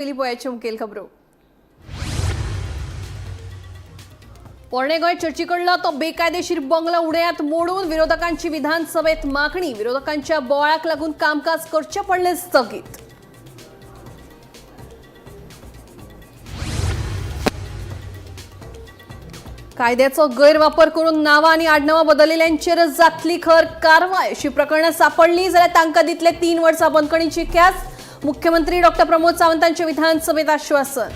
पयलीं पळयाच्यो मुखेल खबरो. पोरणे गोंय चर्ची कडलो तो बेकायदेशीर बंगलो उडयात मोडून विरोधकांची विधानसभेत मागणी. विरोधकांच्या बोवाळाक लागून कामकाज करचें पडलें स्थगीत. कायद्याचो गैरवापर करून नावां आनी आडनांवां बदलिल्ल्यांचेर जातली खर कारवाय. अशी प्रकरणां सापडली जाल्यार तांकां दितले 3 वर्सां बंदखणीची ख्यास्त. मुख्यमंत्री डॉक्टर प्रमोद सावंतांचे विधानसभेत आश्वासन.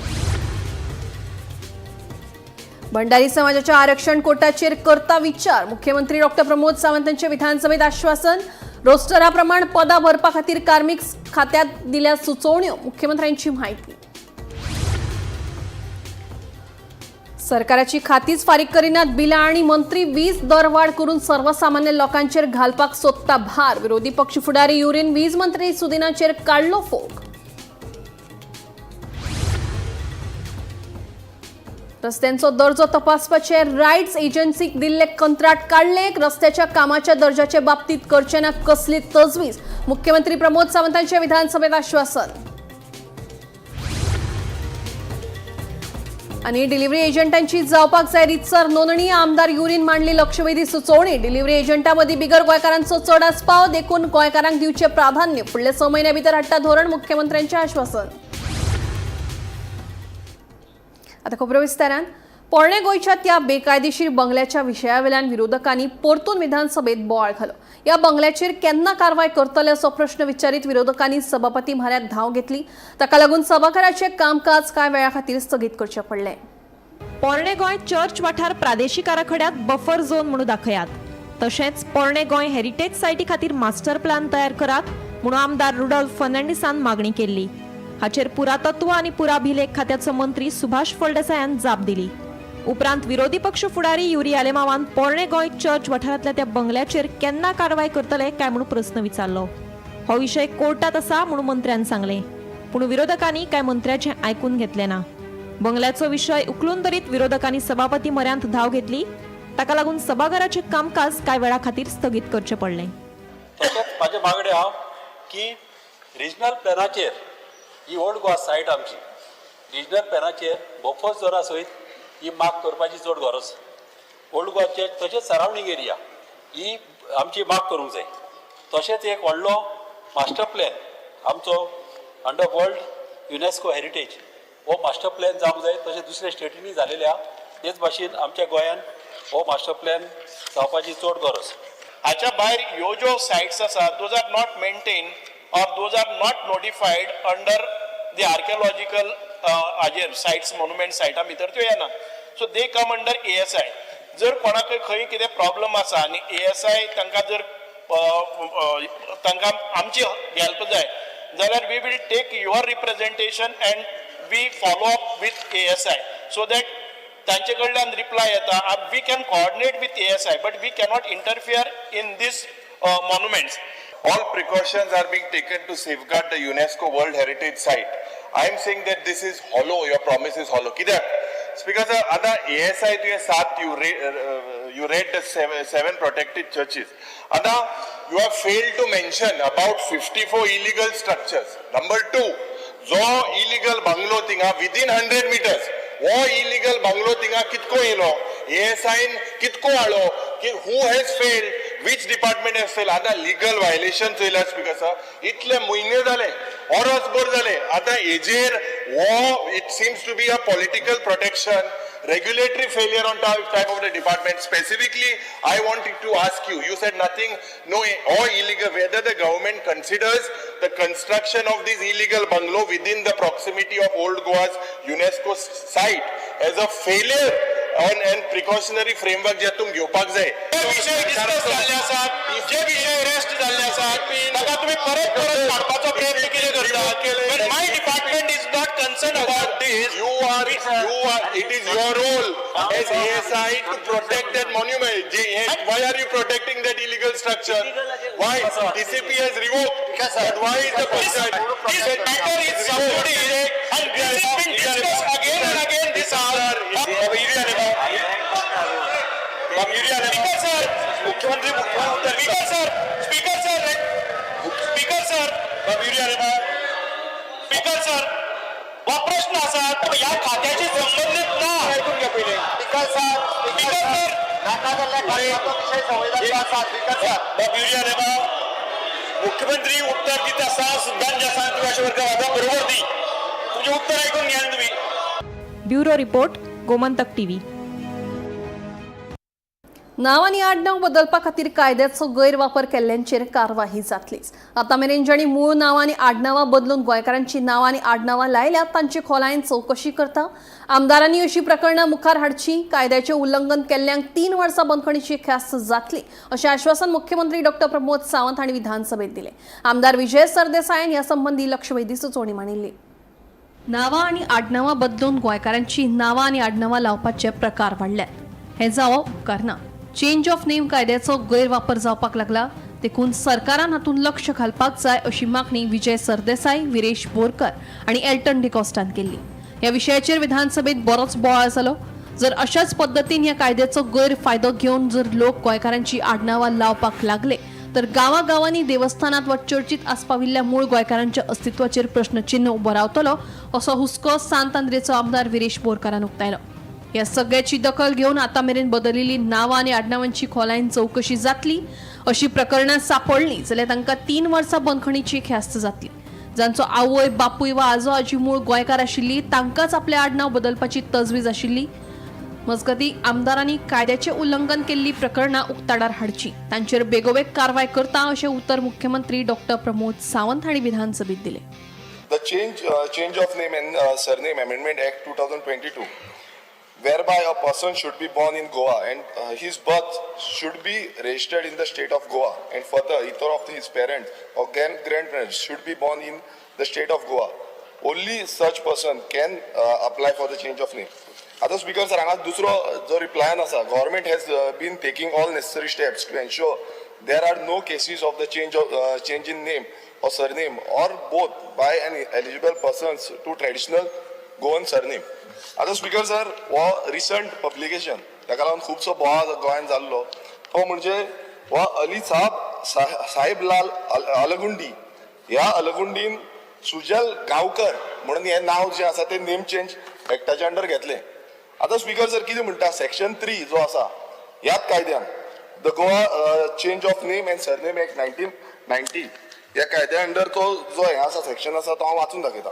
भंडारी समाजाच्या आरक्षण कोटाचेर करता विचार. मुख्यमंत्री डॉक्टर प्रमोद सावंत यांचे विधानसभेत आश्वासन. रोस्टराप्रमाण पदां भरपा खातीर कार्मिक खात्यात दिल्या सुचोवण्यो. मुख्यमंत्र्यांची माहिती. सरकाराची खातीच फारीक करिनात बिलां आणि मंत्री वीज दरवाढ करून सर्वसामान्य लोकांचेर घालपाक सोदता भार. विरोधी पक्ष फुडारी युरीन वीज मंत्री सुदिनाचेर काडलो फोग. रस्त्यांचो दर्जो तपासपाचे रायट्स एजन्सीक दिल्ले कंत्राट काडले. रस्त्याच्या कामाच्या दर्जाचे बाबतीत करचे ना कसली तजवीज. मुख्यमंत्री प्रमोद सावंतांचे विधानसभेत आश्वासन. आणि डिलिव्हरी एजंटांची जावपाक जाय रितसर नोंदणी. आमदार युरीन मांडली लक्षवेधी सुचोवणी. डिलिव्हरी एजंटामदीं बिगर गोंयकारांचो चड आस्पाव देखून गोंयकारांक दिवचें प्राधान्य. फुडल्या 6 म्हयन्या भितर हाडटा धोरण. मुख्यमंत्र्यांचें आश्वासन. आता खबरो विस्तारान. पोरणे गोंयच्या त्या बेकायदेशीर बंगल्याच्या विशयावेल्यान विरोधकांनी परतून विधानसभेत बोवाळ घालो. या बंगल्याचेर केन्ना कारवाय करतले असो प्रश्न विचारीत विरोधकांनी सभापती म्हऱ्यांत धांव घेतली. ताका लागून सभाघराचें कामकाज कांय वेळा खातीर स्थगीत करचें पडलें. पोरणे गोंय चर्च वाठार प्रादेशीक आराखड्यात बफर झोन म्हणून दाखयात. तशेंच पोरणे गोंय हेरिटेज सायटी खातीर मास्टर प्लॅन तयार करात म्हणून आमदार रुडॉल्फ फर्नांडीसान मागणी केल्ली. हाचेर पुरातत्व आनी पुराभिलेख खात्याचो मंत्री सुभाष फळदेसायान जाप दिली. उपरांत विरोधी पक्ष फुडारी युरी आलेमावान पोरणे गोंय चर्च वाठारांतल्या त्या बंगल्याचेर केन्ना कारवाय करतले काय म्हणून प्रस्न विचारलो. हो विशय कोर्टात आसा म्हणून मंत्र्यान सांगलें. पूण विरोधकांनी काय मंत्र्याचें आयकून घेतलें ना. बंगल्याचो विशय उखलून धरीत विरोधकांनी सभापती म्हऱ्यांत धांव घेतली. ताका लागून सभाघराचें कामकाज कांय वेळा खातीर स्थगीत करचें पडलें. तशेंच म्हाजें मागणें आहा की रिजनल प्लॅनाचेर ही ओल्ड गोवा सायट आमची रिजनल प्लॅनाचेर बफर झोना सयत ही मार्क करपाची चड गरज. ओल्ड गोवाचे तशेंच सरावंडींग एरिया ही आमची मार्क करूंक जाय. तशेंच एक व्हडलो मास्टर प्लॅन आमचो अंडर वर्ल्ड युनेस्को हेरिटेज हो मास्टर प्लॅन जावंक जाय. तशें दुसऱ्या स्टेटींनी जालेले आहा, तेच भाशेन आमच्या गोंयान हो मास्टर प्लॅन जावपाची चड गरज. हाच्या भायर ह्यो ज्यो सायट्स आसा, those are not maintain or those are not notified under the archaeological हाजेर सायट्स, मोन्युमेंट सायटा भितर त्यो येना. So they come under ASI. जर कोणाकय खंय कितें प्रॉब्लम आसा आनी एएसआय तांकां जर तांकां आमची हेल्प जाय जाल्यार we will take your representation and we follow up with ASI so that तांचे कडल्यान रिप्लाय येता. We can coordinate with ASI, but we cannot interfere in this monuments. All precautions are being taken to safeguard the UNESCO World Heritage Site. I am saying that this is hollow, your promise is hollow. कित्याक? Speaker sir, आतां ASI तुवें सात you read the seven protected churches. आतां you have failed to mention about 54 illegal structures. Number two, जो illegal bungalow थिंगा within 100 meters, हो illegal bungalow थिंगा कितको येयलो, ASI कितको हाडलो, की who has failed, which department has failed? आतां लिगल व्हायलेशन चोयल्यार स्पीकर सर, इतले म्हयने जाले, वरसभर जाले. आतां हेजेर हो it seems to be a political protection, regulatory failure on type of the department. Specifically, I wanted to ask you, you said nothing, no, or illegal, whether the government considers the construction of this illegal bungalow within the proximity of Old Goa's UNESCO site as a failure on and precautionary framework जे तुम घेवपाक जाय. जे विशय discuss जाल्ले आसात, जे विशय rest जाल्ले आसात, ताका तुमी परत परत काडपाचो प्रयत्न कितें करतात? My department is not concern about this. You are, it is your role as ASI to protect that monument. Why are you protecting that illegal structure? Why? DCP has revoked. But why is the panchayat? This matter is sub judice and this has been discussed again and again this hour. Speaker sir, मुख्यमंत्री Speaker sir, Speaker sir, Speaker sir, Speaker sir. हो प्रश्न आसा तो ह्या खात्याशी संबंदीत ना. ऐकून घ्या पहिले. स्पीकर सर, स्पीकर सर, नाका जाल्ल्या खात्याचो विशय संविधान आसा. स्पीकर सर, युरिया रे, मुख्यमंत्री उत्तर दिता आसा, सिद्धांत जे आसा तुम्ही अशें करता बरोबर न्ही. तुमचें उत्तर आयकून घ्या न्ही तुमी. Bureau report, Gomantak TV. नांव आनी आडनांव बदलपा खातीर कायद्याचो गैरवापर केल्ल्यांचेर कारवाही जातलीच. आतां मेरेन जांणी मूळ नांव आनी आडनांवां बदलून गोंयकारांची नांवां आनी आडनांवां लायल्यात तांची खोलायेन चवकशी करता. आमदारांनी अशी प्रकरणां मुखार हाडची. कायद्याचें उल्लंघन केल्ल्यांक 3 वर्सां बंदखणीची ख्यास्त जातली अशें आश्वासन मुख्यमंत्री डॉक्टर प्रमोद सावंत हांणी विधानसभेत दिलें. आमदार विजय सरदेसायान ह्या संबंदी लक्षवेधी सुचोवणी मांडिल्ली. नांवां आनी आडनांवां बदलून गोंयकारांची नांवां आनी आडनांवां लावपाचे प्रकार वाडल्यात. हें जावप उपकारना. चेंज ऑफ नेम कायद्याचो गैरवापर जावपाक लागला, देखून सरकारान हातूंत लक्ष घालपाक जाय अशी मागणी विजय सरदेसाय, विरेश बोरकर आनी एल्टन डिकॉस्टान केल्ली. ह्या विशयाचेर विधानसभेत बरोच बोवाळ जालो. जर अशाच पद्दतीन ह्या कायद्याचो गैरफायदो घेवन जर लोक गोंयकारांची आडनांवां लावपाक लागले तर गांवागांवांनी देवस्थानात वा चर्चीत आस्पाविल्ल्या मूळ गोंयकारांच्या अस्तित्वाचेर प्रश्नचिन्ह उबो रावतलो असो हुस्को सांत आंद्रेचो आमदार विरेश बोरकारान उक्तायलो. ह्या सगळ्याची दखल घेवन आतां मेरेन बदलिल्ली नांवां आनी आडनांवांची खोलायेन चवकशी जातली. अशी प्रकरणां सांपडलीं जाल्यार तांकां 3 वर्सां बंदखणीची ख्यास्त जातली. जांचो आवय बापूय वा आजो आजी मूळ गोंयकार आशिल्ली तांकांच आपलें आडनांव बदलपाची तजवीज आशिल्ली. मजगतीं आमदारांनी कायद्याचें उल्लंघन केल्ली प्रकरणां उक्ताडार हाडची, तांचेर बेगोबेग कारवाय करता अशें उतर मुख्यमंत्री डॉक्टर प्रमोद सावंत हांणी विधानसभेत दिलें. The change of name and surname Amendment Act 2022, whereby a person should be born in Goa and his birth should be registered in the state of Goa, and further either of his parents or grandparents should be born in the state of Goa. Only such person can apply for the change of name. आतां speaker sir, हांगा दुसरो जो रिप्लायन आसा, government has been taking all necessary steps to ensure there are no cases of the change in name or surname or both by an eligible persons to traditional Goan surname. आतां speaker sir, हो recent publication ताका लागून खुबसो बोवाळ गोंयांत जाल्लो तो म्हणजे हो अली साहब साहेबलाल अलगुंडी, ह्या अलगुंडीन सुजल गांवकर म्हणून हें नांव जें आसा तें नेम चेंज एक्टाच्या अंडर घेतलें. आतां स्पीकर सर कितें म्हणटा, सेक्शन 3 जो आसा ह्याच कायद्यान, the Goa Change of Name and Surname Act 1990, ह्या कायद्या अंडर तो जो हें आसा सेक्शन आसा तो हांव वाचून दाखयता.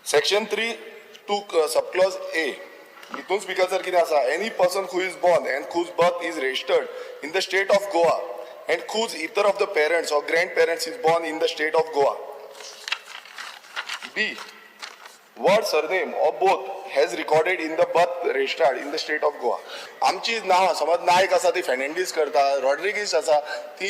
Section 3(2) subclause A हितून स्पीकर सर कितें आसा, any person who is born and whose birth is registered in the state of Goa and whose either of the parents or grandparents is born in the state of Goa, B, word surname or both has recorded in the birth registered in the state of Goa. आमची नांवां समज नायक आसा ती फेर्नांडीस करता, रॉड्रिगीस आसा ती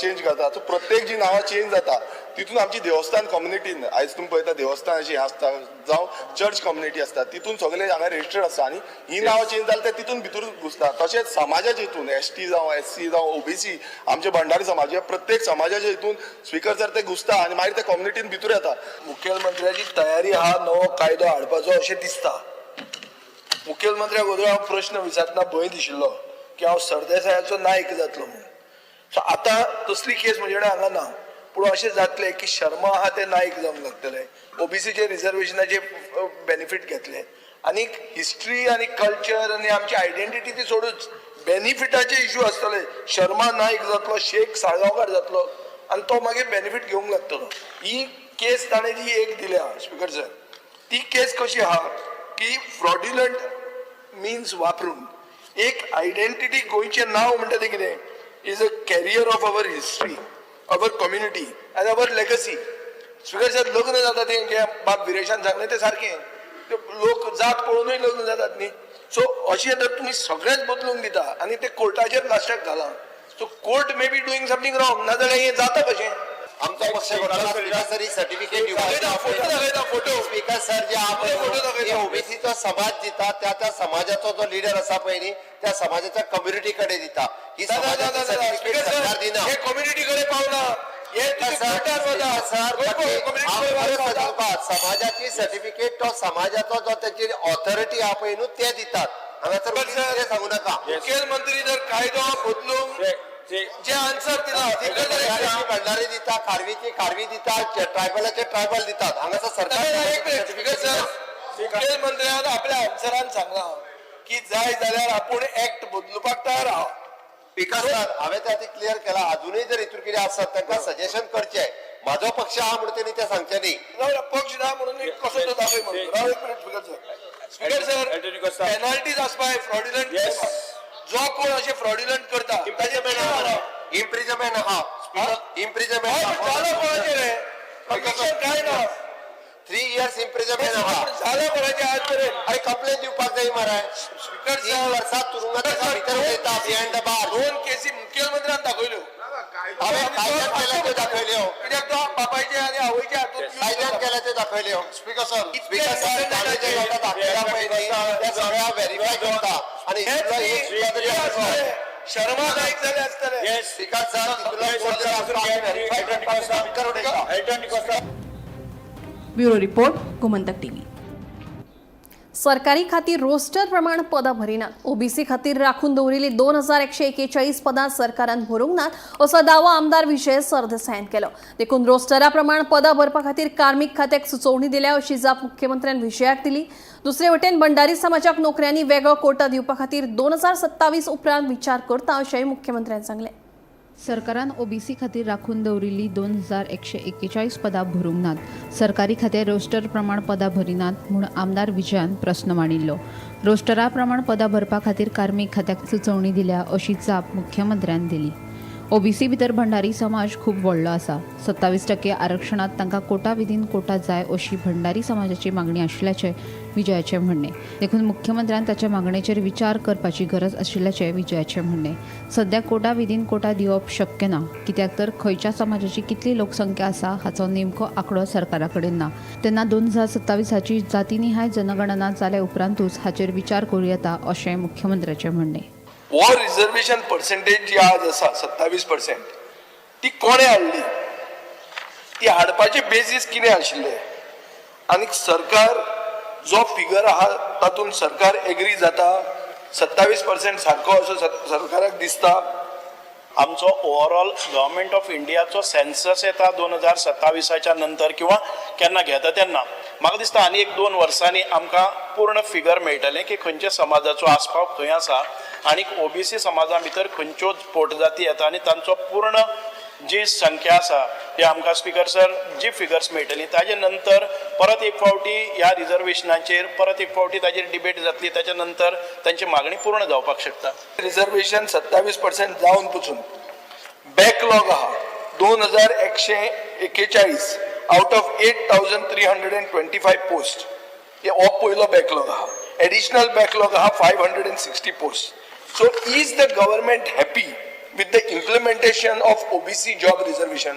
change करता. So प्रत्येक जी नांवां चेंज जाता तितून आमची देवस्थान कम्युनिटीन, आयज तुमी पळयता देवस्थान अशी आसता जावं चर्च कम्युनिटी आसता, तितून सगळे हांगा रजिस्टर्ड आसता आनी ही नांवां चेंज जाल्यार ते तितून भितर घुसता. तशेंच समाजाच्या हितून एसटी जावं एससी जावं ओबीसी, आमचे भंडारी समाज, ह्या प्रत्येक समाजाच्या हितून स्पीकर सर ते घुसता आनी मागीर ते कम्युनिटीन भितर येता. मुखेलमंत्र्याची तयारी हा नवो कायदो हाडपाचो अशें दिसता. मुखेलमंत्र्याक अगोदर हांव प्रश्न विचारतना भंय दिशिल्लो की हांव सरदेसायाचो नायक जातलो म्हणून. सो आतां तसली केस म्हजे कडेन हांगा ना, पूण अशें जातलें की शर्मा आहा ते नायक जावंक लागतले, ओबीसीचे रिजर्वेशनाचे बेनिफीट घेतले आनी हिस्ट्री आनी कल्चर आनी आमची आयडेंटिटी ती सोडूच बेनिफिटाचे इशू आसतले. शर्मा नायक जातलो, शेख साळगांवकार जातलो आनी तो मागीर बेनिफीट घेवंक लागतलो. ही केस ताणें जी एक दिल्या स्पीकर सर, ती केस कशी आहा की फ्रॉड्युलंट मिन्स वापरून एक आयडेंटिटी, गोंयचें नांव म्हणटा तें कितें, is a carrier of our history, our community and our legacy. Speaker sir, लग्न जाता तें जें बाब विरेशान सांगलें तें सारकें, ते लोक जात पळोवनूय लग्न जातात न्ही. सो अशें जर तुमी सगळेंच बदलूंक दिता आनी ते कोर्टाचेर लास्टाक घालां, so court may be doing something wrong, नाजाल्यार हें जाता कशें? आमचो पक्ष कोणाला स्पीकर सर ही सर्टिफिकेट दाखयता, फोटो दाखयता, फोटो. स्पीकर सर, जे फोटो आपण दाखयता. ओबीसीचो समाज दिता, त्या त्या समाजाचो जो लिडर आसा पळय न्ही, त्या समाजाच्या कम्युनिटी कडेन दिता. ही समाजाची सर्टिफिकेट सरकार दिना. हे कम्युनिटी कडेन पावना, हे तुमी कोर्टार वता. सर, कम्युनिटी कडेन सांगू तुका, समाजाची सर्टिफिकेट तो समाजाचो जो त्याची ऑथॉरिटी आहा पळय न्हू ते दितात. हांगासर सर, कितें सांगू नाका. मुखेलमंत्री जर कायदो बदलूंक जे आन्सर दिला भंडारी भंडारी दिता, खारवीची खारवी दिता, ट्रायबलाचे ट्रायबल दितात. हांगासर नाही, नाही, एक सरकार मिनिट, स्पीकर सर. मुखेलमंत्र्यान आपल्या आन्सरान सांगलां की जाय जाल्यार आपूण एक्ट बदलुपाक तयार आहा. स्पीकर सर, हांवें ते आतां क्लियर केला. अजूनय जर हितून कितें आसत, तांकां सजेशन करचें. म्हाजो पक्ष आहा म्हणून तेणी तें सांगचें न्ही. राव, पक्ष ना म्हणून एक कसो तो दाखय म्हणून. राव एक minute, speaker sir. Speaker sir, penalties आसपाय fraudulent. जो कोण अशें फ्रॉड्युलंट करता ताजे इम्प्रिजमेंट आहा. इम्प्रिजमेंट. जालो कोणाचेर रे? कन्विक्शन काय ना? 3 इयर्स इम्प्रिजमेंट आहा. जालो कोणाचेर आज मेरेन? अरे, कंप्लेन दिवपाक जाय मरे. स्पीकर तीन सर, वर्सां तुरुंगात ताका भितर उडयता, बिहायंड the बार. दोन केसी मुखेलमंत्र्यान दाखयल्यो. हांवें कायद्यान केल्या त्यो दाखयल्यो. कित्याक तो बापायचे आनी आवयच्या हातून कायद्यान केल्या त्यो दाखयल्यो. स्पीकर सर, स्पीकर सर, ताणें जे म्हाका दाखयला पळय न्ही, ते सगळ्या व्हेरीफाय करता आनी इतलो एक सुद्दां तरी आसलो. शर्मा नाईक जाले आसतले. स्पीकर सर, तितूंतलो कोण जर आसलो, आमी व्हेरीफाय करपाक भितर उडयता. Bureau report, Gomantak TV. सरकारी खातीं रोस्टर प्रमाण पदां भरिनात. ओबीसी खातीर राखून दवरिल्ली 2141 पदां सरकारान भरूंक नात, असो दावो आमदार विजय सरदेसायान केलो. देखून रोस्टरा प्रमाण पदां भरपा खातीर कार्मीक खात्याक सुचोवणी दिल्या, अशी जाप मुख्यमंत्र्यान विजयाक दिली. दुसरे वटेन भंडारी समाजाक नोकऱ्यांनी वेगळो कोटा दिवपा खातीर 2027 उपरांत विचार करता, अशेंय मुख्यमंत्र्यान सांगलें. सरकारान ओबीसी खातीर राखून दवरिल्ली 2141 पदां भरूंक नात, सरकारी खातें रोस्टर प्रमाण पदां भरिनात म्हूण आमदार विजयान प्रस्न मांडिल्लो. रोस्टरा प्रमाण पदां भरपा खातीर कार्मीक खात्याक सुचोवणी दिल्या, अशी जाप मुख्यमंत्र्यान दिली. ओबीसी भितर भंडारी समाज खूब व्हडलो आसा. 27% आरक्षणांत तांकां कोटा विदीन कोटा जाय, अशी भंडारी समाजाची मागणी आशिल्ल्याचें विजयाचें म्हणणें. देखून मुख्यमंत्र्यान ताच्या मागणेचेर विचार करपाची गरज आशिल्ल्याचें विजयाचें म्हणणें. सध्या कोटा विदीन कोटा दिवप शक्य ना, कित्याक तर खंयच्या समाजाची कितली लोकसंख्या आसा हाचो नेमको आंकडो सरकारा कडेन ना. तेन्ना 2027ची जातीनिहाय जनगणना जाल्या उपरांतूच हाचेर विचार करूं येता, अशें मुख्यमंत्र्याचें म्हणणें. हो रिझर्वेशन पर्सेंटेज जी आज आसा 27%, ती कोणें हाडली? ती हाडपाचे बेजीस कितें आशिल्ले? आनी सरकार जो फिगर आहा तातूंत सरकार एग्री जाता? 27% सारको असो सरकाराक दिसता? आमचो ओवरऑल गव्हर्मेंट ऑफ इंडियाचो सेन्सस येता 2027च्या नंतर किंवा केन्ना घेता तेन्ना. म्हाका दिसता आनी एक दोन वर्सांनी आमकां पूर्ण फिगर मेळटलें की खंयच्या समाजाचो आस्पाव खंय आसा आनी ओबीसी समाजा भितर खंयच्यो पोटजाती येता आनी तांचो पूर्ण जी संख्या आसा ती आमकां, स्पीकर सर, जी फिगर्स मेळटली ताजे नंतर परत एक फावटी ह्या रिजर्वेशनाचेर परत एक फावटी ताजेर डिबेट जातली. ताच्या नंतर तांची मागणी पूर्ण जावपाक शकता. रिझर्वेशन 27% जावन पसून बॅकलॉग आहा 2141 out of 8325 post. हे हो पयलो बॅकलॉग आहा. एडिशनल बॅकलॉग आहा 560 post. So is the government happy with the implementation of OBC job reservation?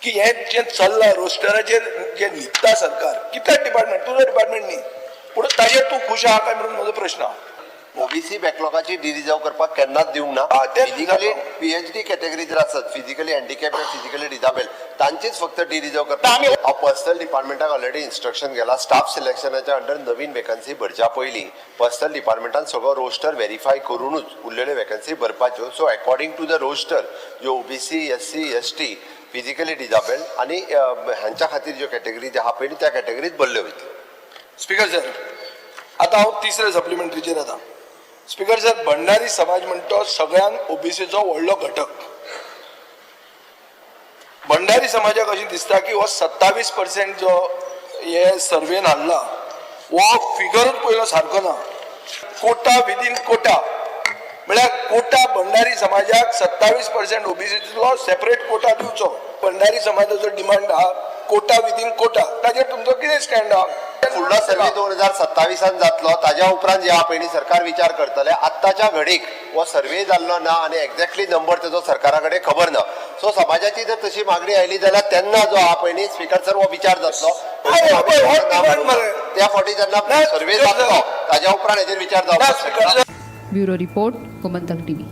की हें जें चल्लां, रोस्टराचेर जें न्हिदता सरकार, कितले डिपार्टमेंट, तुजो डिपार्टमेंट न्ही, पूण ताजेर तूं खूश आहा काय म्हणून म्हजो प्रश्न आहा. ओबीसी बॅकलॉगाची डिरिजर्व करपाक केन्नाच दिवंक ना. हा, तेच फिजिकली जाता. पीएचडी कॅटेगरी जर आसत, फिजिकली हँडिकॅप, फिजिकली डिजाबेल, तांचीच फक्त डिरिजर्व करता. आमी- हांव पर्सनल डिपार्टमेंटाक ऑलरेडी इन्स्ट्रक्शन गेला, स्टाफ सिलेक्शनाच्या अंडर नवीन वेकन्सी भरच्या पयलीं पर्सनल डिपार्टमेंटान सगळो रोस्टर व्हेरीफाय करुनूच उरलेल्यो vacancy भरपाच्यो. So according to the roster ज्यो OBC, SC, ST, physically disabled आनी हांच्या खातीर ज्यो कॅटेगरी ज्यो आहा पळय न्ही, त्या कॅटेगरीत भरल्यो वयतल्यो. स्पीकर सर, आता हांव तिसऱ्या सप्लिमेंटरीचेर येता. स्पीकर सर, भंडारी समाज म्हणटा तो सगळ्यांत ओबीसीचो व्हडलो घटक. भंडारी समाजाक अशें दिसता की हो 27% जो हे सर्वेन हाडला हो फिगरूच पयलो सारको ना. कोटा विदीन कोटा म्हळ्यार कोटा भंडारी समाजाक 27% ओबीसीतलो सेपरेट कोटा दिवचो. भंडारी समाजाचो डिमांड आहा कोटा विदीन कोटा. ताजेर तुमचो कितें स्टँड आहा? फुडलो सर्वे 2027 जातलो. ताज्या उपरांत जे आहा पळय न्ही, सरकार विचार करतले. आत्ताच्या घडीक हो सर्वे जाल्लो ना आनी एक्झॅक्टली नंबर तेजो सरकारा कडेन खबर ना. सो समाजाची जर तशी मागणी आयली जाल्यार तेन्ना जो आहा पळय न्ही, स्पीकर सर, हो विचार जातलो. हय, हय, हो demand मरे. त्या फावटी जेन्ना ना, सर्वे स्पीकर जातलो सर. ताज्या उपरांत हेजेर विचार ना, जावपाक स्पीकर शकता. Sir. Bureau report, Gomantak TV.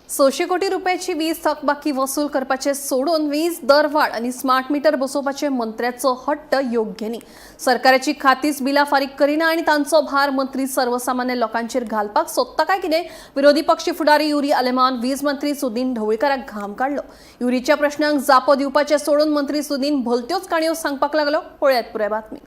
600 कोटी रुपयाची वीज थकबाकी वसूल करपाचे सोडून वीज दरवाढ आनी स्मार्ट मिटर बसोवपाचे मंत्र्याचो हट्ट योग्य न्ही. सरकाराची खातीच बिलां फारीक करिना आनी तांचो भार मंत्री सर्वसामान्य लोकांचेर घालपाक सोदता काय कितें? विरोधी पक्ष फुडारी युरी आलेमान वीज मंत्री सुदीन ढवळीकाराक घाम काडलो. युरीच्या प्रश्नांक जापो दिवपाचे सोडून मंत्री सुदीन भलत्योच काणयो सांगपाक लागलो. पळयात पुराय बातमी.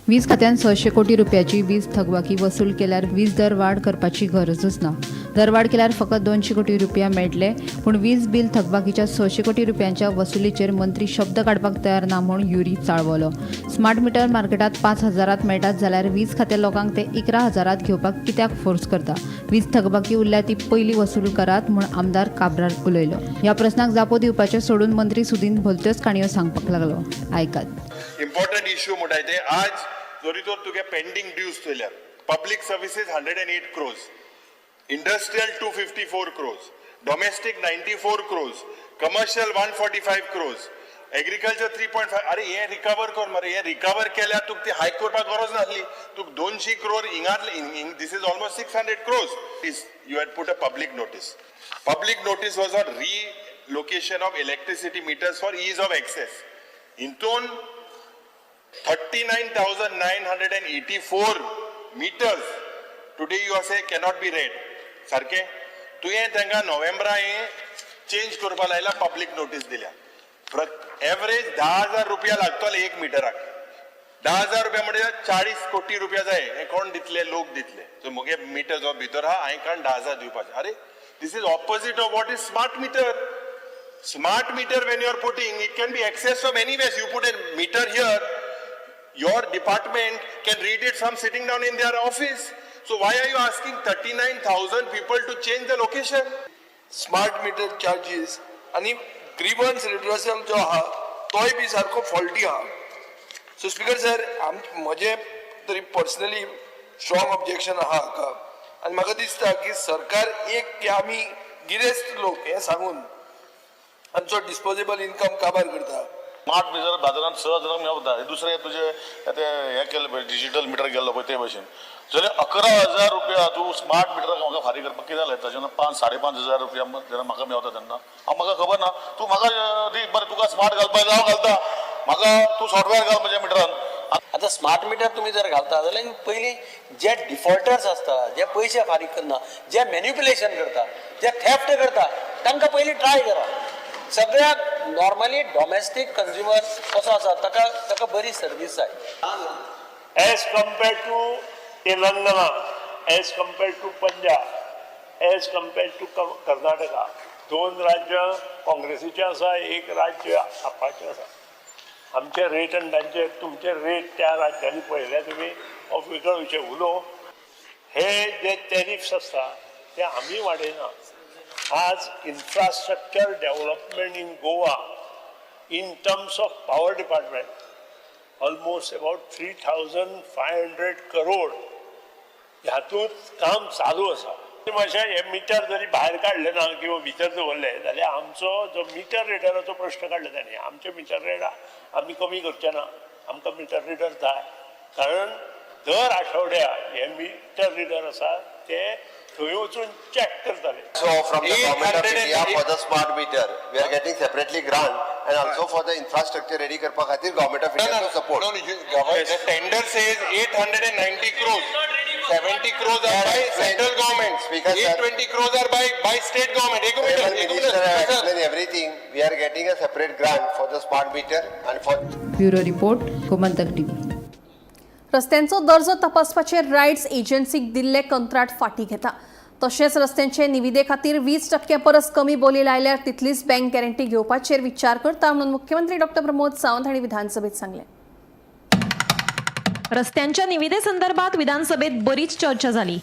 वीज खात्यान 600 कोटी रुपयाची वीज थकबाकी वसूल केल्यार वीज दर वाड करपाची गरजूच ना. दरवाड केल्यार फकत 200 कोटी रुपया मेळटले, पूण वीज बील थकबाकीच्या 600 कोटी रुपयांच्या वसुलीचेर मंत्री शब्द काडपाक तयार ना म्हूण युरी चाळवलो. स्मार्ट मिटर मार्केटात 5 हजारात मेळटात जाल्यार वीज खातें लोकांक ते 11 हजारात घेवपाक कित्याक फोर्स करता? वीज थकबाकी उरल्या ती पयली वसूल करात म्हूण आमदार काब्राल उलयलो. ह्या प्रस्नाक जापो दिवपाचें सोडून मंत्री सुदीन भलत्योच काणयो सांगपाक लागलो. आयकात. इम्पॉर्टंट इश्यू म्हणटाय ते, आज जरी तर तुगे pending dues चोयल्यार, public services 108 crores, industrial 254 crores, domestic 94 crores, commercial 145 crores, agriculture 3.5. अरे, हे रिकवर कर मरे. हे रिकवर केल्यार तुका ती हायक करपाक गरज नासली. तुका 200 crore हिंगातले, this is almost 600 crores. Is you had put a public notice. Public notice was on relocation of electricity meters for ease of access. हितून 39,984 meters today you are say cannot be read. सारकें तुवें तांकां नोव्हेंबरा हें change करपा लायला, public notice दिल्या. Average 10,000 रुपया लागतले एक मिटराक. 10,000 रुपया म्हणजे 40 कोटी रुपया जाय. हे कोण दितले? लोक दितले. सो मुगे मिटर जो भितर आहा, हांवें काण 10,000 दिवपाचे? अरे, this is opposite of what is smart meter. Smart meter, when you are putting, it can be accessed from anywhere. You put a meter here, your department can read it from sitting down in their office. So why are you asking 39,000 people to change the location? Smart meter charges आनी ग्रीवन्स रिड्रसल जो आहा तोय बी सारको faulty आहा. So speaker sir, आम म्हजें तरी personally strong objection आहा हाका आनी म्हाका दिसता की सरकार एक की आमी गिरेस्त लोक हें सांगून आमचो डिस्पोजेबल इन्कम काबार करता. स्मार्ट मिटर बाजारात 6 हजारांक मेवता. हे दुसरें तुजें ते हें केलें पळय, डिजिटल मिटर केल्लो पळय, ते भशेन जाल्यार 11,000 रुपया तूं स्मार्ट मिटराक म्हाका फारीक करपाक कितें जालें? ताजें 5, 5.5 हजार रुपया जेन्ना म्हाका मेवता तेन्ना हांव म्हाका खबर ना. तूं म्हाका दी बरें, तुका स्मार्ट घालपाक जाय, हांव घालता. म्हाका तूं सॉफ्टवेअर घाल म्हज्या मिटरान. आतां स्मार्ट मिटर तुमी जर घालता जाल्यार पयलीं जे डिफॉल्टर्स आसता, जे पयशे फारीक करना, जे मॅन्युपुलेशन करता, जे थेफ्ट करता, तांकां पयलीं ट्राय करा. सगळ्याक नॉर्मली डॉमेस्टीक कंज्युमर कसो आसा, ताका बरी सर्वीस जाय. As compared to Telangana, as compared to Punjab, as compared to Karnataka, दोन राज्यां काँग्रेसीचें आसा, एक राज्य आपाचें आसा. आमचे रेट आनी तांचे तुमचे रेट त्या राज्यांनी पळयल्या तुमी, हो वेगळो विशय उलोवं. हे जे टॅरिफ्स आसता ते आमी वाडयना. आज infrastructure development in Goa in terms of power department almost about 3,500 crore हातूंत काम चालू आसा. मातशें हे मिटर जरी भायर काडले ना किंवा भितर दवरले जाल्यार आमचो जो मिटर रिडराचो प्रश्न काडला ताणें, आमचे मिटर रेट आमी कमी करचे ना. आमकां मिटर रिडर जाय, कारण दर आठवड्याक हे मिटर रिडर आसा ते थंय वचून चॅक करताले. So from the government of India for the smart meter, we are getting separately grant and also for the infrastructure ready करपा खातीर government of No, India no, to support. No, you, government, the tender says 890 crores. 70 crores are by central government. Speaker, sir. 820 crores are by state government. एक minute, Honorable एक Minister minute. have Sir. explained everything. We are getting a separate grant for the smart meter and for bureau report, Gomantak TV. रस्त्यांचो दर्जो तपासपाचे rights एजन्सीक दिल्ले कंत्राट फाटीं घेता. तशेंच रस्त्यांचे निविदे खातीर 20% परस कमी बोली लायल्यार तितलीच बँक गॅरंटी घेवपाचेर विचार करता म्हणून मुख्यमंत्री डॉक्टर प्रमोद सावंत हांणी विधानसभेत सांगलें. रस्त्यांच्या निविदे संदर्भात विधानसभेत बरीच चर्चा झाली.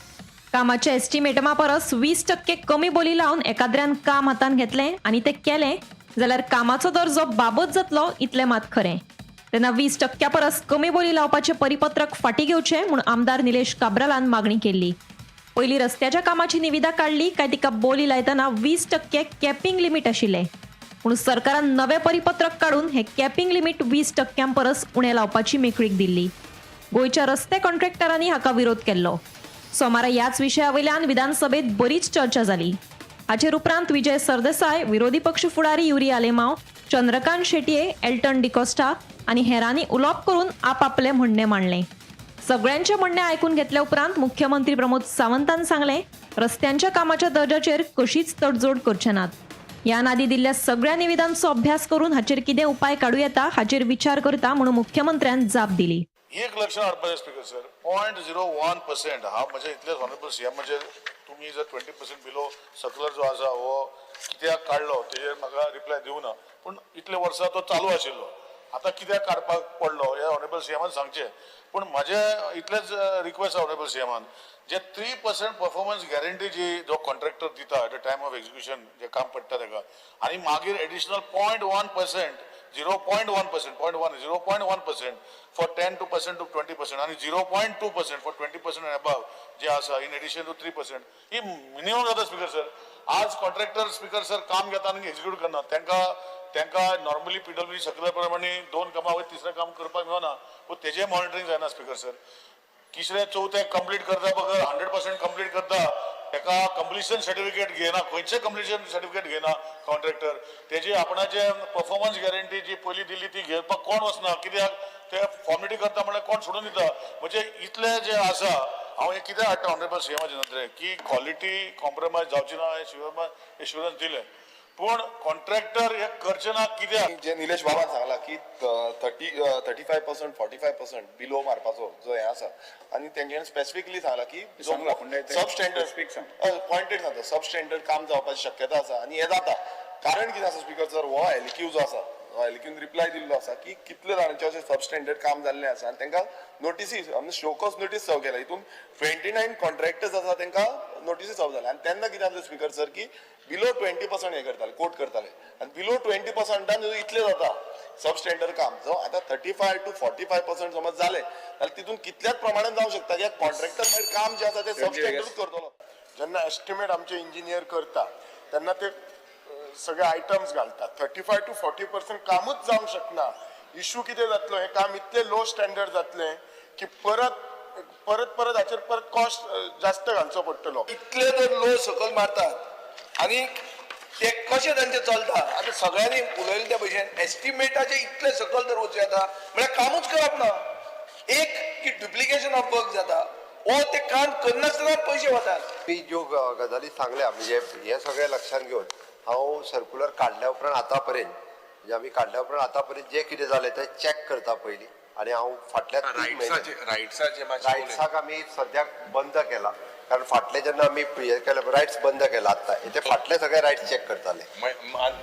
कामाच्या एस्टिमेटमा परस 20% कमी बोली लावन एकाद्र्यान काम हातान घेतलें आनी तें केलें जाल्यार कामाचो दर्जो बाबत जातलो इतलें मात खरें. तेन्ना 20% परस कमी बोली लावपाचें परिपत्रक फाटीं घेवचें म्हूण आमदार निलेश काब्रालान मागणी केल्ली. पयलीं रस्त्याच्या कामाची निविदा काडली काय तिका बोली लायतना 20% कॅपिंग लिमीट आशिल्लें, पूण सरकारान नवें परिपत्रक काडून हें कॅपिंग लिमीट 20% परस उणें लावपाची मेकळीक दिल्ली. गोंयच्या रस्ते कॉन्ट्रॅक्टरांनी हाका विरोध केल्लो. सोमारा ह्याच विशया वयल्यान विधानसभेत बरीच चर्चा जाली. हाचेर उपरांत विजय सरदेसाय, विरोधी पक्ष फुडारी युरी आलेमाव, चंद्रकांत शेटये, एल्टन डिकोस्टा आनी हेरांनी उलोवप करून आपापलें म्हणणें मांडलें. सगळ्यांचें म्हणणें आयकून घेतल्या उपरांत मुख्यमंत्री प्रमोद सावंतान सांगलें, रस्त्यांच्या कामाच्या दर्जाचेर कशीच तडजोड करचे नात. ह्यान आदी दिल्ल्या सगळ्या निविदांचो अभ्यास करून हाचेर कितें उपाय काडूं येता हाचेर विचार करता म्हणून मुख्यमंत्र्यान जाप दिली. एक लक्षात हाडपाचें स्पीकर सर, 0.01% हांव म्हजे इतलेच ऑनरेबल सीएम, म्हणजे तुमी जर 20% बिलो सर्कुलर जो आसा हो कित्याक काडलो तेजेर म्हाका रिप्लाय दिवना, पूण इतले वर्सां तो चालू आशिल्लो, आतां कित्याक काडपाक पडलो हें ऑनरेबल सीएमान सांगचें. पूण म्हाजें इतलेंच रिक्वेस्ट ऑनरेबल सीएमान, जे 3% परफॉर्मन्स गॅरंटी जी जो कॉन्ट्रॅक्टर दिता at the time of execution जें काम पडटा ताका, आनी मागीर एडिशनल 0.1%, 0.1%, 0.1, 0.1% for 10% to 20% आनी 0.2% फॉर 20% एंड अबव जे आसा इन एडिशन टू 3%, ही मिनिमम जाता स्पीकर सर. आज कॉन्ट्रॅक्टर स्पीकर सर काम घेता आनी एक्झिक्यूट करना, तांकां तांकां नॉर्मली पीडब्ल्यूडी सर्कुलर प्रमाणे 2 कामां वयर तिसरें काम करपाक मेळना, पूण तेजें मॉनिटरींग जायना स्पीकर सर. तिसरें चवथें कंप्लीट करता बगर 100% कंप्लीट करता ताका कंप्लिशन सर्टिफिकेट घेयना, खंयचें कंप्लिशन सर्टिफिकेट घेयना कॉन्ट्रॅक्टर, तेजी आपणाचे परफॉर्मन्स गॅरंटी जी पयलीं दिल्ली ती घेवपाक कोण वचना, कित्याक ते फॉर्मेलिटी करता म्हणल्यार कोण सोडून दिता. म्हणजे इतलें जें आसा हांव हें कितें हाडटा ऑनरेबल सीएमाच्या नदरेक की क्वॉलिटी कॉम्प्रोमायज जावची ना हें सीएमान एश्युरन्स दिलें, पूण कॉन्ट्रॅक्टर हे करचे ना कित्याक? जे निलेश बाबान सांगला की 30, 35%, 45% बिलो मारपाचो जो हें आसा, आनी तेंच्यांनी स्पेसिफिकली सांगला की सब स्टँडर्ड पॉयंटेड सांगता, सब स्टँडर्ड काम जावपाची शक्यता आसा आनी हें जाता. कारण कितें आसा स्पीकर सर, हो एलक्यू जो आसा, हो एलक्यून रिप्लाय दिल्लो आसा की कितले जाणांचे अशें सब स्टँडर्ड काम जाल्लें आसा आनी तांकां नोटीसी, शोकॉज नोटीस सर्व केला. हितून 29 कॉन्ट्रॅक्टर्स आसा तांकां नोटीसी सर्व जाल्या. आनी तेन्ना कितें जालें स्पीकर सर की बिलो 20% हें करताले, कोट करताले, आनी बिलो 20%ान इतलें जाता सब स्टँडर्ड काम. सो आतां 35 टू 45% समज जालें जाल्यार तितून कितल्याच प्रमाणान जावंक शकता कित्याक कॉन्ट्रॅक्टर मागीर काम जें आसा तें सब स्टँडर्डूच करतलो. जेन्ना एस्टिमेट आमचे इंजिनियर करता तेन्ना ते सगळे आयटम्स घालतात. 35 टू 40% कामूच जावंक शकना. इशू कितें जातलो, हें काम इतलें लो स्टँडर्ड जातलें की परत परत परत हाचेर परत कॉस्ट जास्त घालचो पडटलो. इतले जर लो सकयल मारतात आनी ते कशें तांचें चलता, आतां सगळ्यांनी उलयले त्या भशेन एस्टिमेटाचे इतले सकयल जर वचूं येता म्हळ्यार कामूच करप ना. एक की डुप्लिकेशन ऑफ वर्क जाता वो ते काम करनासतना पयशे वतात. मी ज्यो गजाली सांगल्या म्हणजे हे सगळें लक्षांत घेवन हांव सर्कुलर काडल्या उपरांत आतां पर्यंत, म्हणजे आमी काडल्या उपरांत आतां पर्यंत जें कितें जालें तें चॅक करता पयलीं. आनी हांव फाटल्या 3 म्हयने रायट्साक आमी सद्याक बंद केला, कारण फाटले जेन्ना आमी हें केलें रायट्स बंद केला, आत्तां ते फाटले सगळे रायट्स चॅक करताले.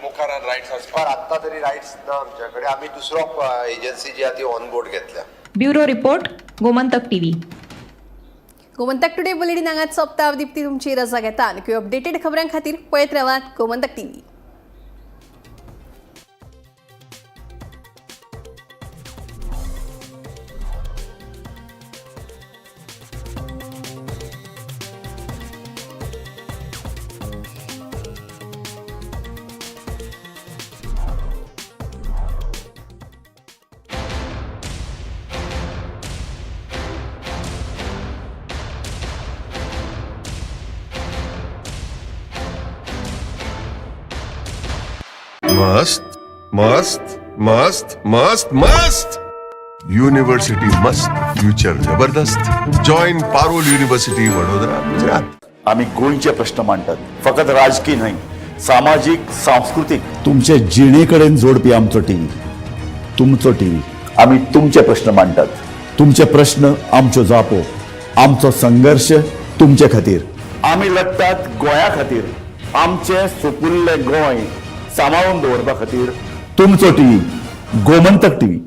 मुखार रायट्स पण आत्तां तरी रायट्स ना आमच्या कडेन, आमी दुसरो एजन्सी जी आहा ती ऑन बोर्ड घेतल्या. Bureau report, Gomantak TV. Gomantak today bulletin हांगाच सोंपता. दीप्ती तुमची रजा घेता आनी अपडेटेड खबरां खातीर पळयत रावात गोमंतक टीव्ही. मस्त मस्त मस्त मस्त मस्त युनिव्हर्सिटी मस्त, फ्युचर जबरदस्त. Join Parul university, Vadodara, Gujarat. आमी गोंयचे प्रश्न मांडटात, फकत राजकी न्हय, सामाजीक, सांस्कृतीक. तुमचे जिणे कडेन जोडपी आमचो टीव्ही, तुमचो टीव्ही. आमी तुमचे प्रश्न मांडटात, तुमचे प्रश्न आमच्यो जापो, आमचो संघर्श तुमचे खातीर. आमी लढटात गोंया खातीर, आमचें सुपुल्लें गोंय सांबाळून दवरपा खातीर. तुमचो टीव्ही, गोमंतक टीव्ही.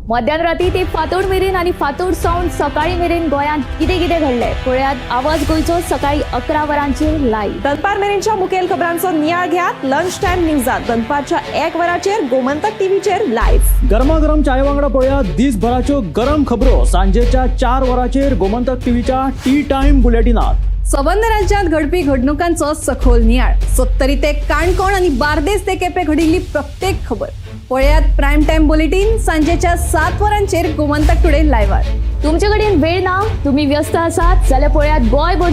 मध्यान राती ते फांतोड मेरेन आनी फांतोड सावन सकाळी मेरेन गोंयांत कितें कितें घडलें पळयात आवाज गोंयचो सकाळी 11 वरांचेर लायव्ह. दनपार मेरेनच्या मुखेल खबरांचो नियाळ घेयात लंच टायम न्यूजात दनपारच्या 1 वराचेर गोमंतक टीव्हीचेर लायव्ह. गरमागरम चाय वांगडा पळया दिसभराच्यो गरम खबरो सांजेच्या 4 वरांचेर गोमंतक टीव्हीच्या टी टायम बुलेटिनात. सबंद राज्यांत घडपी घडणुकांचो सखोल नियाळ, सत्तरी ते काणकोण आनी बार्देस ते केपें घडिल्ली प्रत्येक खबर पळयात प्रायम टायम बुलेटीन सांजेच्या 7 वरांचेर गोमंतक टुडे लायव्हार. तुमचे कडेन वेळ ना, तुमी व्यस्त आसात जाल्यार पळयात गोंयभर